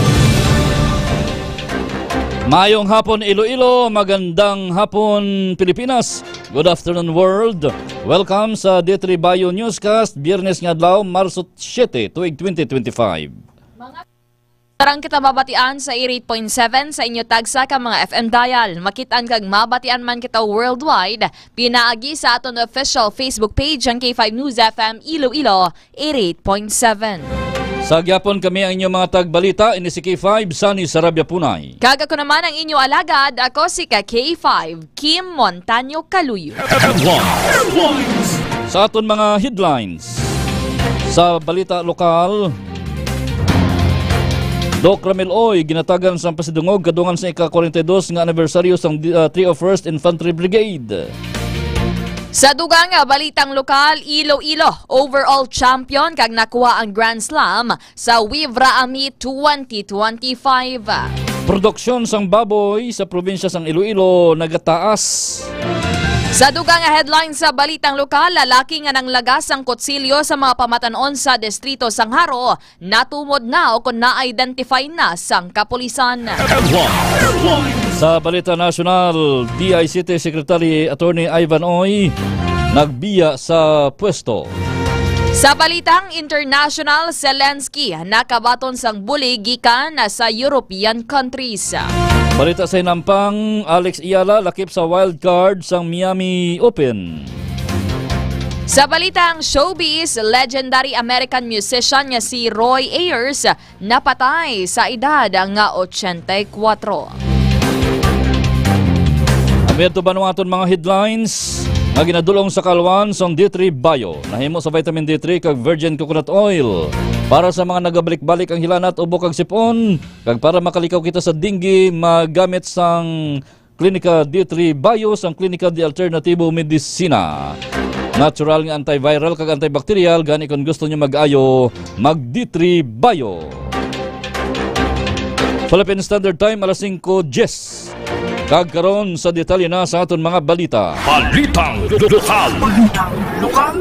Maayong hapon, Iloilo. Magandang hapon, Pilipinas. Good afternoon, world. Welcome sa D three Bio Newscast, Biyernes nga adlaw, Marso siete, tuig twenty twenty-five. Tarang kita mabatian sa eighty-eight point seven sa inyo tagsa ka mga F M dial. Makitaan kag mabatian man kita worldwide, pinaagi sa aton official Facebook page, ang K five News F M Iloilo, eighty-eight point seven. Sa gyapon kami ang inyong mga tagbalita, ini si K five, Sunny Sarabia Punay. Kag ako naman ang inyo alagad, ako si ka K five, Kim Montaño Kaluyo. Headlines. Sa aton mga headlines, sa balita lokal, Doc Ramil Oy ginatagan sang pasidungog kadungan sa ika-kwarenta y dos nga anibersaryo sang di-, ah, three oh first Infantry Brigade. Sa dugang nga balitang lokal, Iloilo overall champion kag nakuha ang Grand Slam sa Wivra Ami twenty twenty-five. Produksyon sang baboy sa probinsya sang Iloilo nagataas. Sa dugang nga headline sa balitang lokal, lalaki nga nanglagas sang kutsilyo sa mga pamatan-on sa distrito sang Jaro, natumod na o kon na-identify na sang kapulisan. Sa balita nasyonal, D I C T Secretary Attorney Ivan Oy nagbiya sa pwesto. Sa balitang international, Zelensky nakabaton sang bulig gikan sa European countries. Balita sa hinampang, Alex Eala lakip sa wild card sang Miami Open. Sa balitang showbiz, legendary American musician nga si Roy Ayers napatay sa edad nga ochenta y kuwatro. Amiadto ba ang aton mga headlines nga ginadul-ong sa kaalwan sang D three Bio? Nahimo sa vitamin D three kag virgin coconut oil para sa mga nagabalik-balik ang hilanat, ubo kag sip-on, kag para makalikaw kita sa dengue, magamit sang Klinika D three Bio sang Klinika de Alternativo Medicina. Natural nga antiviral kag antibacterial, gani kon gusto nyo mag-ayo, mag D three Bio. Philippine Standard Time, alas singko diyes. Kag karon sa detalye na sa aton mga balita. Balitang lokal. Balitang lokal.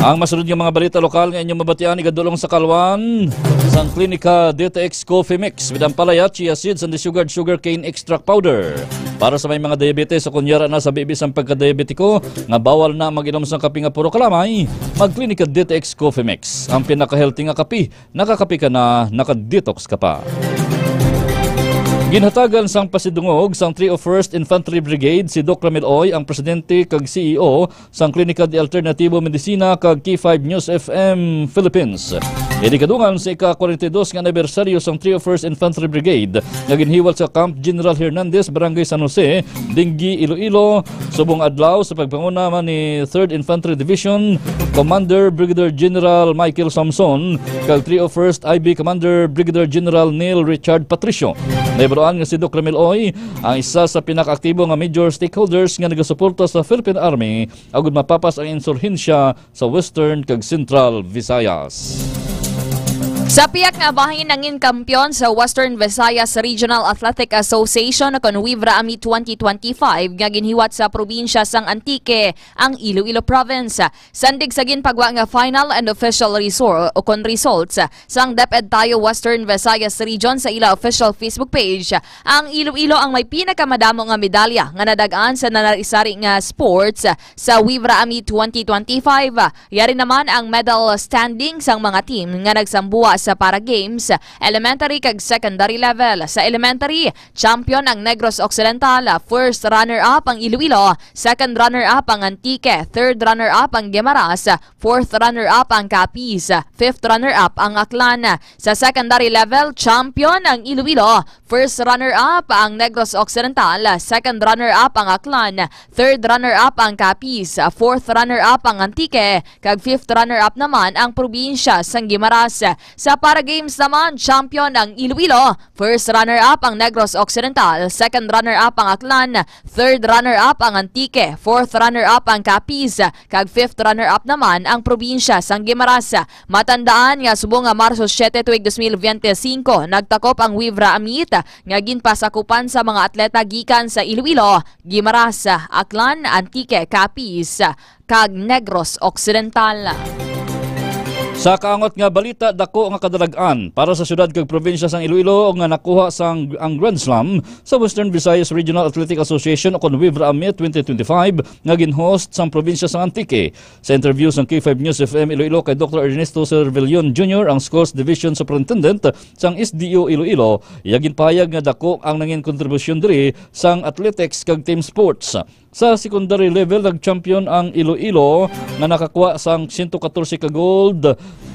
Ang masunod nga mga balita lokal nga inyong mabatian igadulong sa kaalwan sang Klinika D T X Coffee Mix with ampalaya, chia seeds, and the sugared sugarcane extract powder. Para sa may mga diabetes o kunyara na sa bibi sang pagkadiabetiko nga bawal na mag-inom sang kape nga puro kalamay, mag-Klinika D T X Coffee Mix. Ang pinaka-healthy nga kape, nakakape ka na, naka-detox ka pa. Ginhatagan sang pasidungog sang three oh first Infantry Brigade si Doc Ramil Oy, ang presidente kag C E O sang Klinika de Alternativo Medicina kag K five News F M Philippines. Ini kadungan sa ika-forty-two nga anibersaryo sang three oh first Infantry Brigade nga ginhiwat sa Camp General Hernandez, Barangay San Jose, Dinggi, Iloilo, subong adlaw sa pagpanguna man ni Third Infantry Division Commander Brigadier General Michael Samson kag three oh first I B Commander Brigadier General Neil Richard Patricio. Nahibaluan nga si Doc Ramil Oy ang isa sa pinakaaktibo nga major stakeholders nga nagasuporta sa Philippine Army agud mapapas ang insurhensya sa Western kag Central Visayas. Sa pihak nga bahin, nangin kampiyon sa Western Visayas Regional Athletic Association kon WVRAAMI twenty twenty-five nga ginhiwat sa probinsya sang Antique ang Iloilo Province. Sandig sa ginpagwa nga final and official resor-, o kon results sang DepEd Tayo Western Visayas Region sa ila official Facebook page, ang Iloilo ang may pinakamadamo nga medalya nga nadag-an sa nanari-sari nga sports sa WVRAAMI twenty twenty-five. Yari naman ang medal standing sang mga team nga nagsambuwa sa para games, elementary kag secondary level. Sa elementary, champion ang Negros Occidental, first runner-up ang Iloilo, second runner-up ang Antique, third runner-up ang Guimaras, fourth runner-up ang Capiz, fifth runner-up ang Aklan. Sa secondary level, champion ang Iloilo, first runner-up ang Negros Occidental, second runner-up ang Aklan, third runner-up ang Capiz, fourth runner-up ang Antique, kag fifth runner-up naman ang probinsya sang Guimaras. Sa para games naman, champion ang Iloilo, first runner-up ang Negros Occidental, second runner-up ang Aklan, third runner-up ang Antique, fourth runner-up ang Capiz, kag fifth runner-up naman ang probinsya sang Guimaras. Matandaan nga subong nga Marso siete tuig dos mil bente singko, nagtakop ang WVRAAMIT nga ginpasakupan sa mga atleta gikan sa Iloilo, Guimaras, Aklan, Antique, Capiz, kag Negros Occidental. Sa kaangot nga balita, dako nga kadalag-an para sa siyudad kag probinsya sang Iloilo nga nakuha sang ang Grand Slam sa Western Visayas Regional Athletic Association o kon WVRAAMIT twenty twenty-five nga gin-host sang probinsya sang Antique. Sa interview sang K five News F M Iloilo kay Doctor Ernesto Cervellon Junior, ang Schools Division Superintendent sang S D O Iloilo, iya ginpahayag nga dako ang nangin kontribusyon diri sang athletics kag team sports. Sa secondary level, nag-champion ang Iloilo nga nakakuha sang sento katorse ka gold,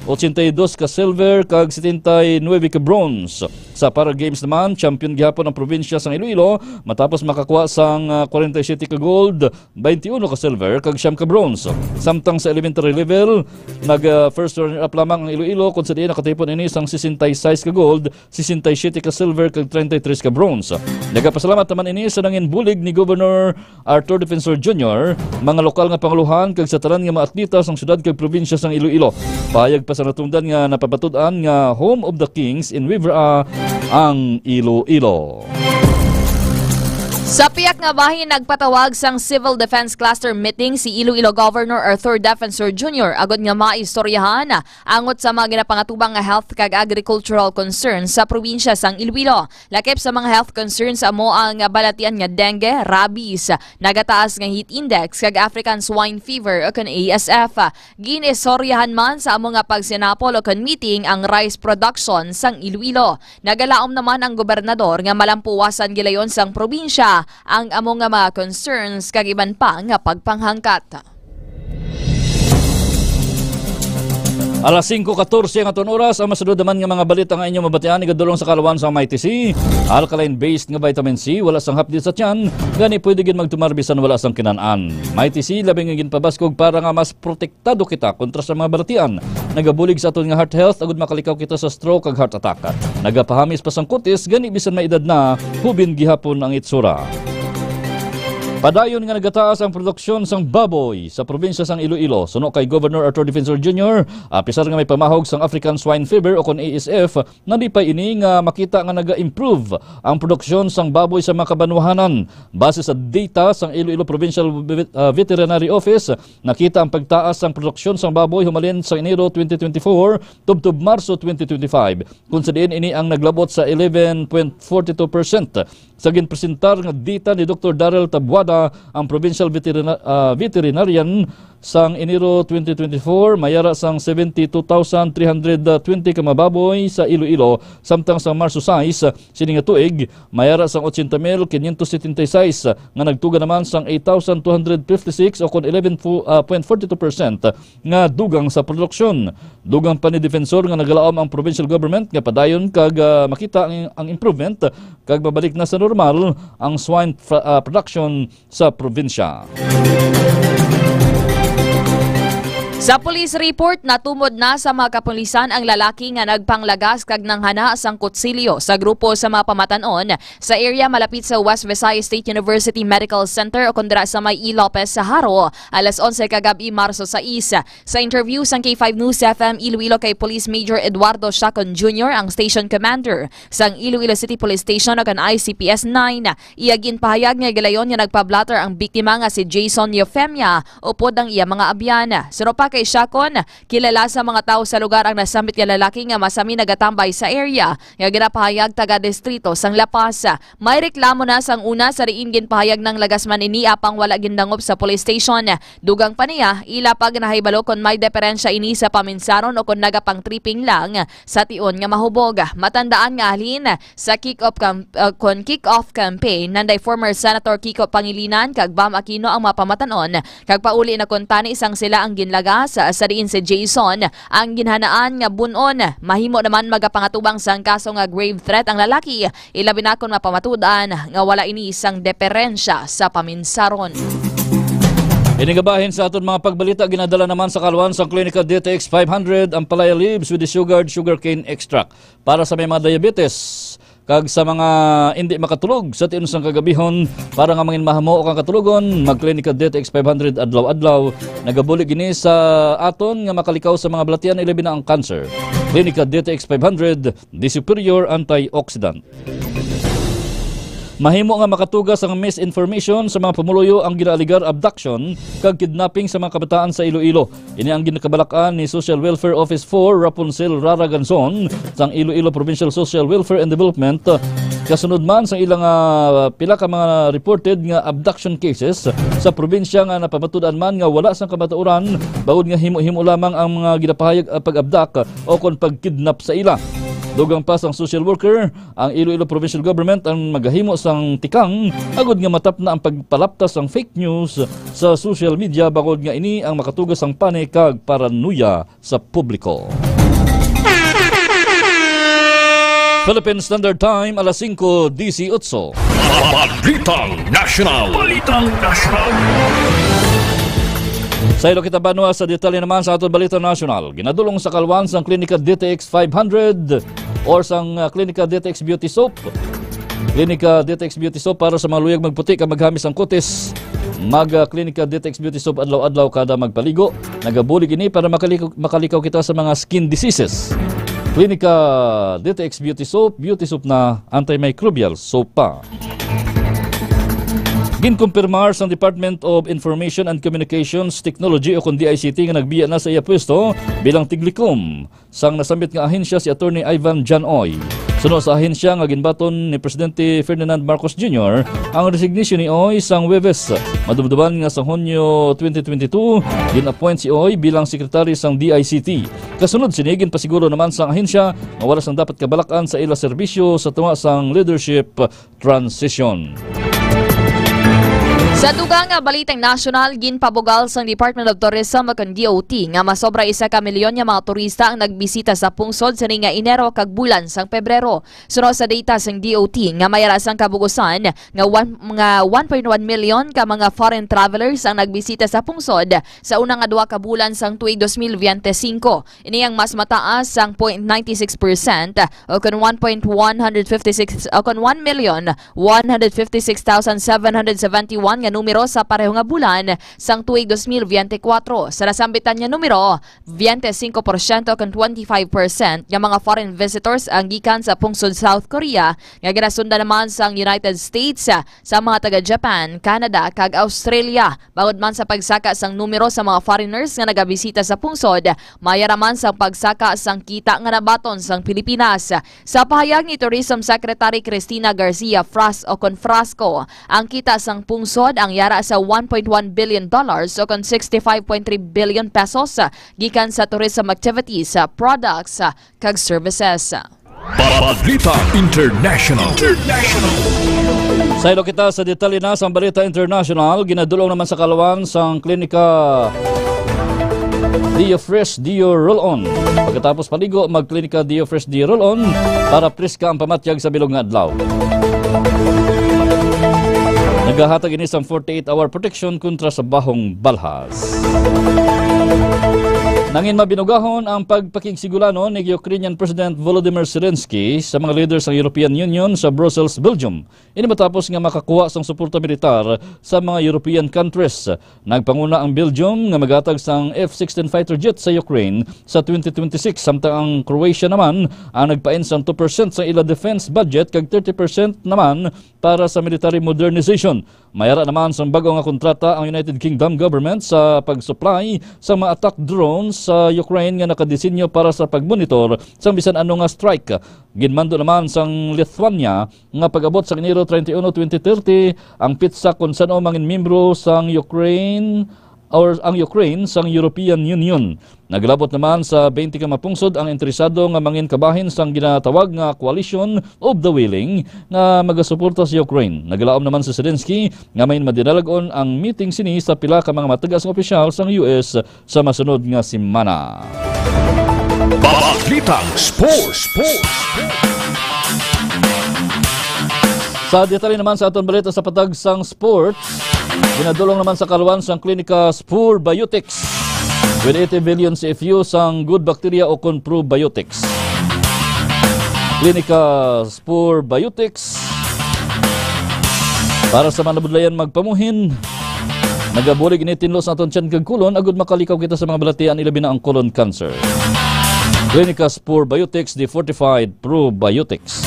ochenta y dos ka silver, kag setenta y nuebe ka bronze. Sa para games naman, champion gihapon ang probinsya sang Iloilo matapos makakuha sang, ah, kwarenta y siyete ka gold, bainti uno ka silver, kag siyam ka bronze. Samtang sa elementary level, nag, ah, first runner-up lamang ang Iloilo, kung sa diin nakatipon ini sang sesenta y seis ka gold, sesenta y siyete ka silver, kag treinta y tres ka bronze. Nagapasalamat naman ini sa nangin bulig ni Governor Arthur Defensor Junior, mga lokal nga pangulohan, kag sa tanan nga mga atleta sang siyudad kag probinsya sang Iloilo. Pahayag pa sa natundan nga napabatud-an nga Home of the Kings in WVRA ang Iloilo. Sa pihak nga bahin, nagpatawag sang Civil Defense Cluster Meeting si Iloilo Governor Arthur Defensor Junior agud nga maistoryahan angot sa mga ginapangatubang nga health kag agricultural concerns sa probinsya sang Iloilo. Lakip sa mga health concerns amo ang balatian nga dengue, rabies, nagataas nga heat index, kag African Swine Fever o kon A S F. Gin-istoryahan man sa amo nga pagsinapol o kon meeting ang rice production sang Iloilo. Nagalaom naman ang gobernador nga malampuwasan gilayon sang probinsya ang amo nga mga concerns kag iban pa nga pagpanghangkat. Alas singko katorse ang aton oras. Ang masunod naman nga mga balita nga inyo mabatian, igadulong sa kalawan sa Mighty C. Alkaline-based nga vitamin C, wala sang hapdi sa tiyan, gani pwede gid magtumar bisan wala sang kinan-an. Mighty C, labi nga ginpabaskog para nga mas protektado kita kontra sa mga balatian. Nagabulig sa aton nga heart health agud makalikaw kita sa stroke kag heart attack. Nagapahamis pa sang kutis, gani bisan may edad na, hubin gihapon ang itsura. Padayon nga nagataas ang produksyon sang baboy sa probinsya sang Iloilo. Suno kay Governor Arthur Defensor Junior, apisar nga may pamahog sang African Swine Fever o kon A S F, nalipay ini nga makita nga naga-improve ang produksyon sang baboy sa mga kabanwahanan. Base sa data sang Iloilo Provincial Vet-, ah, Veterinary Office, nakita ang pagtaas sang produksyon sang baboy humalin sa Enero twenty twenty-four tubtob Marso twenty twenty-five, kung sa diin ini ang naglabot sa eleven point forty two percent. Sa ginpresentar nga data ni Doktor Daryl Tabuada, ang Provincial Veterina-, ah, Veterinarian Sang Enero twenty twenty-four, mayara sang seventy-two thousand three hundred twenty ka mga baboy sa Iloilo, samtang sa Marso sais sini nga tuig, mayara sang ochenta mil quinientos setenta y seis nga nagtuga naman sang eight thousand two hundred fifty-six o kon eleven point forty-two percent nga dugang sa produksyon. Dugang pa ni Defensor nga nagalaom ang provincial government nga padayon kag, ah, makita ang, ang improvement kag mabalik na sa normal ang swine fra-, ah, production sa probinsya. Sa police report, natumod na sa mga kapulisan ang lalaki nga nagpanglagas kag nanghana sang kutsilyo sa grupo sa mga pamatan-on sa area malapit sa West Visayas State University Medical Center o kon dira sa may E. Lopez sa Jaro, alas onse kagab-i, Marso sais. Sa interview sang K five News F M Iloilo kay Police Major Eduardo Siacon Junior, ang station commander sang Iloilo City Police Station o kon I C P S nine, iya ginpahayag nga gilayon nga nagpa-blotter ang biktima nga si Jason Eufemia upod ang iya mga abyan. Suno pa kay Siacon, kilala sa mga tawo sa lugar ang nasambit nga lalaki nga masami nagatambay sa area nga ginapahayag taga distrito sang La Paz. May reklamo na sang una sa diin ginpahayag nga lagas man ini apang wala gindangop sa police station. Dugang pa niya, ila pa ginahibalo kon may diferensya ini sa paminsaron o kon nagapang-tripping lang sa tion nga mahubog. Matandaan nga halin sa kick-off cam-, uh, kon kick-off campaign, nanday former Senator Kiko Pangilinan kag Bam Aquino ang mga pamatan-on, kag pauli na kuntani sang sila ang ginlagas, sa diin si Jason ang ginhanaan nga bun-on. Mahimo naman magapangatubang sang kaso nga grave threat ang lalaki, ilabi na kon mapamatud-an nga wala ini sang diferensya sa paminsaron. Ini nga bahin sa aton mga pagbalita ginadala naman sa kalwan sang Klinika D T X five hundred, ang Palaya Leaves with the Sugared Sugarcane Extract para sa may mga diabetes kag sa mga indi makatulog sa tion sang kagabihon. Para nga mangin mahamo ang katulogon, mag-Klinika D T X five hundred adlaw-adlaw. Nagabulig ini sa aton nga makalikaw sa mga balatian, ilabi na ang cancer. Klinika D T X five hundred, the superior antioxidant. Mahimo nga makatuga sang misinformation sa mga pumuluyo ang ginaaligar abduction kag kidnapping sa mga kabataan sa Iloilo. Ini ang ginakabalak-an ni Social Welfare Office four Rapunzel Rara Ganzon sang Iloilo Provincial Social Welfare and Development, kasunod man sa ilang, ah, pila ka mga reported nga abduction cases sa probinsya nga napamatud-an man nga wala sang kamatuoran, bangod nga himo-himo lamang ang mga ginapahayag, ah, pag-abdak o kon pagkidnap sa ila. Dugang pa sang social worker, ang Iloilo Provincial Government ang magahimo sang tikang agud nga matapna ang pagpalaptas sang fake news sa social media, bangod nga ini ang makatuga sang panik kag paranoia sa publiko. Philippine Standard Time, alas singko disiotso. Balitang National. Balitang National. Sa ilo kita banwa, sa detalye naman sa aton Balita National. Ginadulong sa kalwan sang Klinika D T X five hundred or sang, ah, Klinika D T X Beauty Soap. Klinika D T X Beauty Soap para sa mga luyag magputi kag maghamis ang kutis. Mag, ah, Klinika D T X Beauty Soap adlaw-adlaw kada magpaligo. Nagabulig ini para makalikaw, makalikaw kita sa mga skin diseases. Klinika D T X Beauty Soap, Beauty Soap na, antimicrobial soap pa. Ginkumpirmar sang Department of Information and Communications Technology o kon D I C T nga nagbiya na sa iya pwesto bilang tiglikom sang nasambit nga ahensya si Attorney Ivan Janoy. Suno sa ahensya nga ginbaton ni Presidente Ferdinand Marcos Junior ang resignation ni Oy sang Huwebes. Madumduman nga sa Hunyo twenty twenty-two, gin-appoint si Oy bilang sekretary sang D I C T. Kasunod sini, ginpasiguro naman sang ahensya nga wala sang dapat kabalak-an sa ila serbisyo sa tunga sang leadership transition. Sa dugang nga balitang nasyonal, ginpabugal sang Department of Tourism o kon D O T nga masobra isa ka milyon nga mga turista ang nagbisita sa pungsod sini nga Enero kag bulan sang Pebrero. Suno sa data sang D O T nga may ara sang kabugusan nga one, nga one point one million ka mga foreign travelers ang nagbisita sa pungsod sa una nga duha ka bulan sang tuig dos mil biyente singko. Ini ang mas mataas sang point nine six percent o kon one point one hundred fifty six o kon one million one hundred fifty six thousand seven hundred seventy one nga numero sa pareho nga bulan sang tuig dos mil biyente kwatro. Sa nasambitan nga numero, biyente singko porsyento kon twenty-five percent nga mga foreign visitors ang gikan sa pungsod South Korea nga ginasundan naman sang United States, sa mga taga Japan, Canada, kag Australia. Bangod man sa pagsaka sang numero sa mga foreigners nga nagabisita sa pungsod, may ara man sang pagsaka sang kita nga nabaton sang Pilipinas. Sa pahayag ni Tourism Secretary Cristina Garcia Fras o kon Frasco, ang kita sang pungsod ang yara sa one point one billion dollars o kon sixty-five point three billion pesos, ah, gikan sa tourism activities, ah, products, ah, kag services. Balita International. International. Saylo kita sa detalye na sang balita international. Ginadul-ong naman sa kaluan sang Klinika Diofresh Dio Roll-On. Pagkatapos paligo, mag-Klinika Diofresh Dio Roll-On para preska ang pamatyag sa bilog nga adlaw. Nagahatag ini sang forty-eight hour protection kontra sa bahong balhas. Nangin mabinugahon ang pagpakigsigulano ni Ukrainian President Volodymyr Zelensky sa mga leaders sang European Union sa Brussels, Belgium. Ini matapos nga makakuha sang suporta militar sa mga European countries. Nagpanguna ang Belgium nga maghatag sang F sixteen fighter jet sa Ukraine sa twenty twenty-six, samtang ang Croatia naman ang nagpain sang two percent sa ila defense budget kag thirty percent naman para sa military modernization. May ara naman sang bag-o nga kontrata ang United Kingdom government sa pag-supply sa mga attack drone sa Ukraine nga nakadesinyo para sa pagmonitor sang bisan ano nga strike. Ginmando naman sang Lithuania nga pag-abot sa Enero treinta y uno, twenty thirty, ang pitsa kon san-o mangin miyembro sang Ukraine or ang Ukraine sang European Union. Naglabot naman sa twenty ka mga pungsod ang interesado nga mangin kabahin sang ginatawag nga Coalition of the Willing nga magasuporta sa Ukraine. Naglaom naman si Zelensky nga may madinalagon ang meeting sini sa pila ka mga matagas nga opisyal sang U S sa masunod nga semana. Balitang Sports. Sa detalye naman sa aton balita sa patag sang sports, ginadul-ong naman sa kaluan sang Klinika Spur Biotics with eighty billion C F U sang good bacteria o kon probiotics. Klinika Spur Biotics para sa mga nabudlayan magpamuhin. Nagabulig ini tinlo sa aton tiyan kag kulon agud makalikaw kita sa mga balatian, ilabi na ang colon cancer. Klinika Spur Biotics, the fortified probiotics.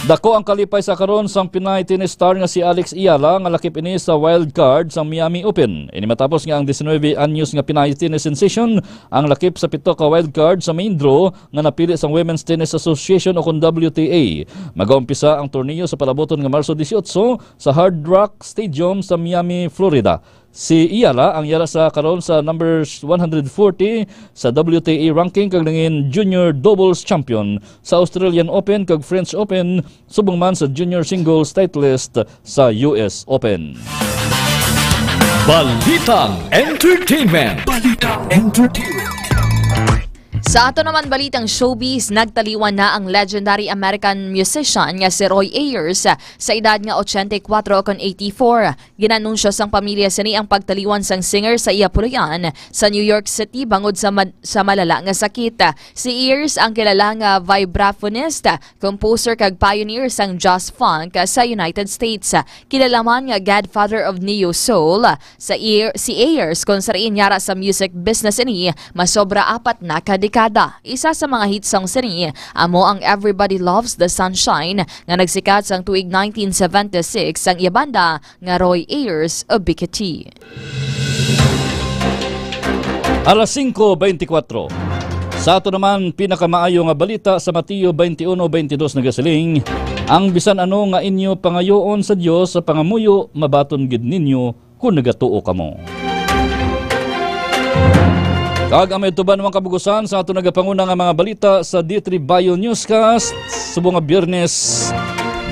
Dako ang kalipay sa karon sang Pinay tennis star nga si Alex Eala nga lakip ini sa wild card sa Miami Open. Ini matapos nga ang diecinuebe anyos nga Pinay tennis sensation ang lakip sa pito ka wild card sa main draw nga napili sang Women's Tennis Association o kon W T A. Magaumpisa ang torneo sa palabuton nga Marso dieciocho sa Hard Rock Stadium sa Miami, Florida. Si Eala ang yara sa karon sa numbers one hundred forty sa W T A ranking kag nangin junior doubles champion sa Australian Open kag French Open, subong man sa junior singles titleist sa U S Open. Balitang Entertainment. Balitang Entertainment. Sa ato naman balitang showbiz, nagtaliwan na ang legendary American musician nga si Roy Ayers sa edad nga ochenta y kuatro kon eighty-four. Ginanunsyo sang pamilya sini ang pagtaliwan sang singer sa iya puloy-an sa New York City bangod sa mad-, sa malala nga sakit. Si Ayers ang kilala nga vibraphonist, composer kag pioneer sang jazz funk sa United States. Kilala man nga godfather of neo soul sa Ayer-, si Ayers, kon sa diin yara sa music business ini masobra apat na ka dekada. Isa sa mga hit songs sini amo ang Everybody Loves the Sunshine nga nagsikat sang tuig nineteen seventy-six sang iya banda nga Roy Ayers Ubiquity. Alas singko beintikwatro. Sa ato naman pinakamaayo nga balita sa Mateo twenty-one twenty-two nagasiling, "Ang bisan ano nga inyo pangayoon sa Dios sa pangamuyo, mabaton gid ninyo kon nagatuo kamo." Kag ang may tuban mga kabugusan sa ato nagapanguna nga mga balita sa D three Bio Newscast, subong nga Biyernes,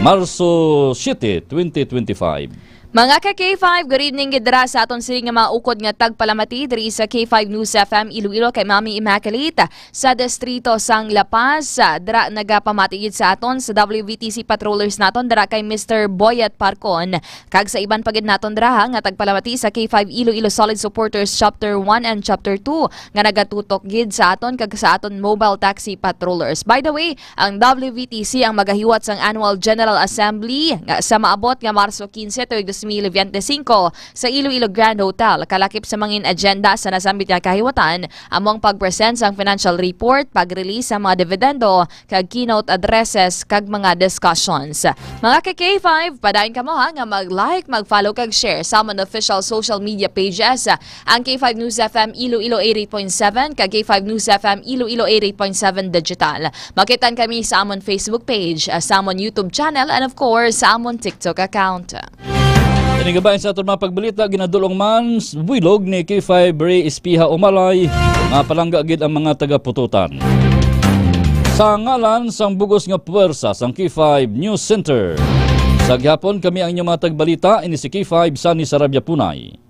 Marso siete, twenty twenty-five. Mga ka K five, good evening gid dira sa aton sini nga mga ukod nga tagpalamati diri sa K five News F M Iloilo kay Mami Immaculate sa distrito sang La Paz. Dira nagapamati gid sa aton sa W V T C patrollers naton dira kay Mister Boyet Parcon, kag sa iban pa gid naton dira ha, nga tagpalamati sa K five Iloilo Solid Supporters Chapter one and Chapter two nga nagatutok gid sa aton kag sa aton mobile taxi patrollers. By the way, ang W V T C ang magahiwat sang Annual General Assembly nga sa maabot nga Marso quince tuig mil biyente singko sa Iloilo Grand Hotel. Kalakip sa mangin agenda sa nasambit nga kahiwatan, amo ang pag-present sang financial report, pag-release sa mga dividendo, kag keynote addresses kag mga discussions. Mga ka K five, padayon kamo ha nga mag-like, mag-follow kag share sa amon official social media pages, ang K five News F M Iloilo eighty-eight point seven kag K five News F M Iloilo eighty-eight point seven Digital. Makit-an kami sa amon Facebook page, ah, sa amon YouTube channel, and of course, sa amon TikTok account. Ini nga bahin sa aton mga pagbalita, ginadulong man s-, buylog ni K five Ray Espiha Umalay nga palangga gid ang mga taga-Pututan. Sa ngalan sang bugos nga puwersa sang K five News Center, sa gihapon kami ang inyong mga tagbalita, ini si K five Sunny Sarabia Punay.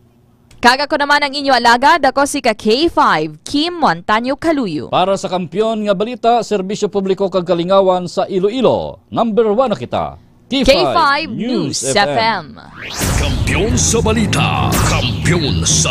Kag ako naman ang inyo alagad, ako si ka K five, Kim Montaño Caluyo. Para sa kampiyon nga balita, serbisyo publiko kag kalingawan sa Iloilo, number one na kita. K five News F M. Kampiyon sa balita, kampiyon sa